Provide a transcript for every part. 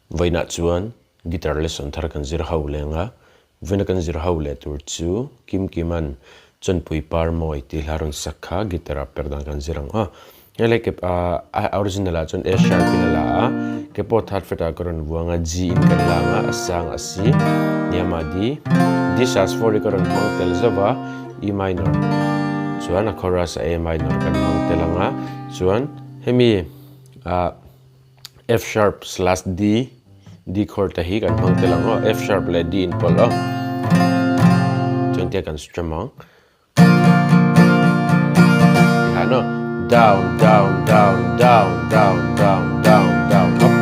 Vawiinah chuan guitar lesson thar kan zir ho leng a, vawiina kan zir ho leh tur chu Kim Kima'n Chawnpui Par Mawi tih hla rawn sak kha guitar ah per dan kan zir ang a. Helai ke a original ah chuan A sharp in a la a, ke pawh third fret ah ka rawn vuang a, G in kan la ang a, a sang a si, hniamah D, D sus 4 hi ka rawn hmang tel zauh a, E minor chuan a chorus a A minor kan hmang tel ang a, chuan hemi ah F sharp slash D, D chord te hi kan hmang tel ang aw, F sharp leh D inpawlh aw, chuan tia kan strum ang. Tikhan aw, down, down, down, down, down, down, down, down, up.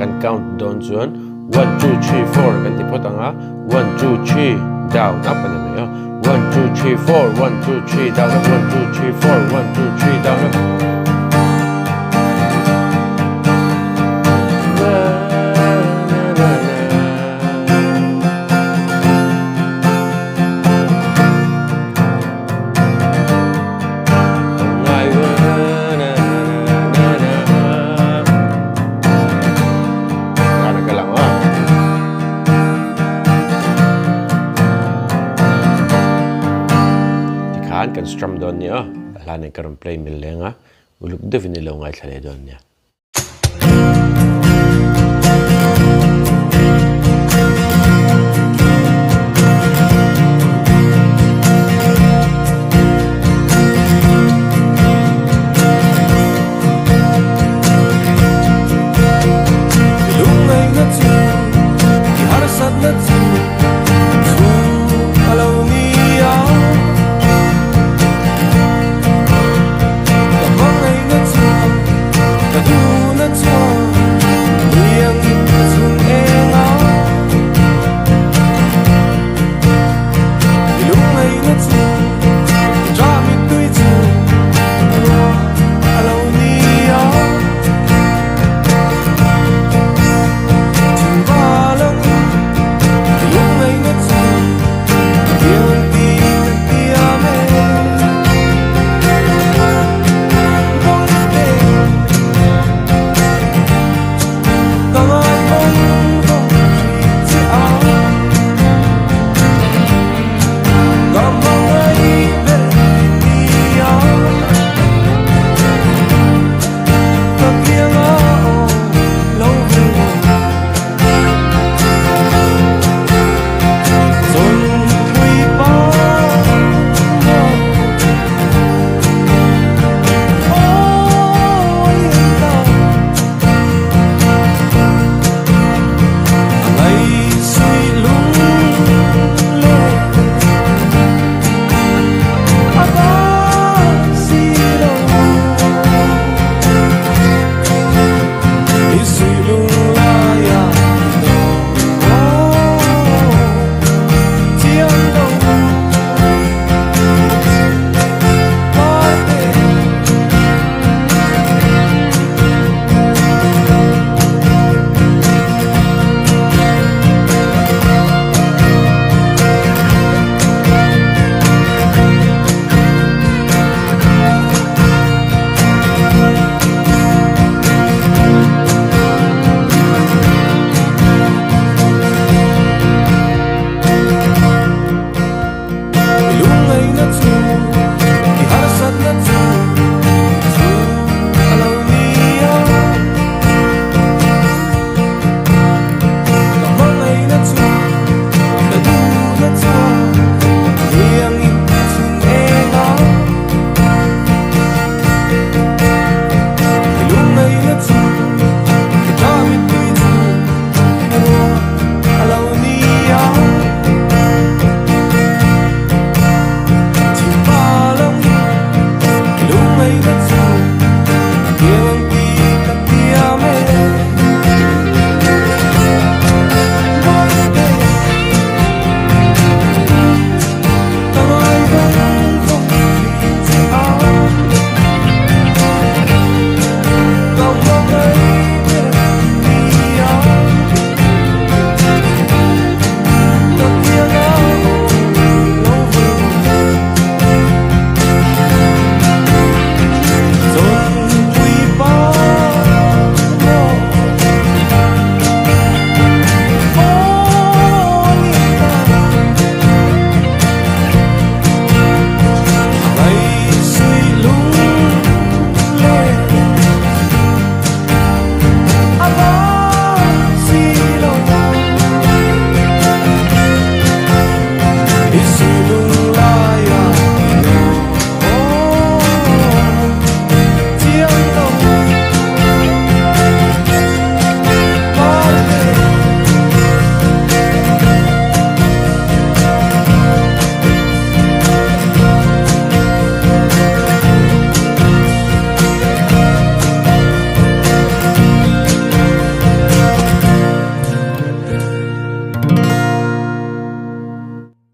Kan count dawn chuan one, two, three, four kan ti phawt ang a, one, two, three, down, up a ni mai aw. One, two, three, four, one, two, three, down, up, one, two, three, four, one, two, three, down, up. Tikhan kan strum dawn nia, a hla nen ka rawn play mil leng a, uluk deuhin i lo ngaithla leh dawn nia.